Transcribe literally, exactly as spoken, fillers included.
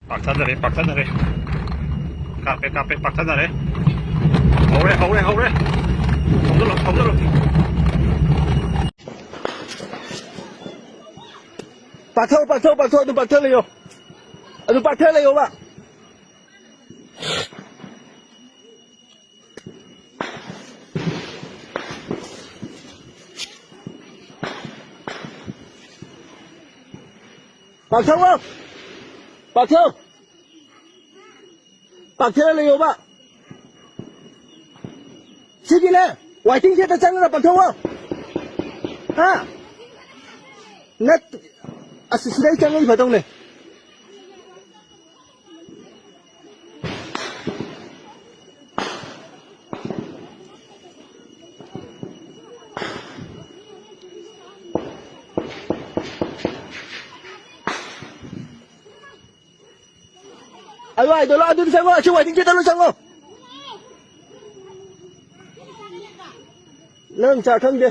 ꯄꯥꯛꯊꯅꯔꯦ, ꯄꯥꯛꯊꯅꯔꯦ꯫ ꯀꯥꯞꯄꯦ, ꯀꯥꯞꯄꯦ, ꯄꯥꯛꯊꯅꯔꯦ꯫ ꯍꯧꯔꯦ, ꯍꯧꯔꯦ, ꯍꯧꯔꯦ꯫ ꯊꯧꯖꯜꯂꯣ, ꯊꯧꯖꯜꯂꯣ꯫ ꯄꯥꯛꯊꯧ, ꯄꯥꯛꯊꯧ, ꯄꯥꯛꯊꯧ, ꯑꯗꯨꯝ ꯄꯥꯛꯊ ꯂꯩꯌꯣ꯫ ꯑꯗꯨꯝ ꯄꯥꯛꯊ ꯂꯩꯌꯣꯕ꯫ ꯄꯥꯛꯊꯧꯑꯣ! ꯄꯥꯛꯊꯧ! ꯄꯥꯛꯊꯔ ꯂꯩꯌꯣꯕ꯫ ꯁꯤꯒꯤꯅꯦ, waiting shed ꯇ ꯆꯪꯉꯒ ꯄꯥꯛꯊꯧꯑꯣ꯫ ꯍꯥ? ꯅꯠ-, ꯑꯁ, ꯁꯤꯗꯩ ꯆꯪꯉꯗꯤ ꯐꯗꯧꯅꯦ꯫ ꯑꯗꯨꯋꯥꯏꯗ ꯂꯣꯏ, ꯑꯗꯨꯗ ꯆꯪꯉꯣ, ꯑꯁꯤ waiting shed ꯇ ꯂꯣꯏ ꯆꯪꯉꯣ꯫ ꯅꯪ ꯆꯥ ꯈꯪꯗꯦ꯫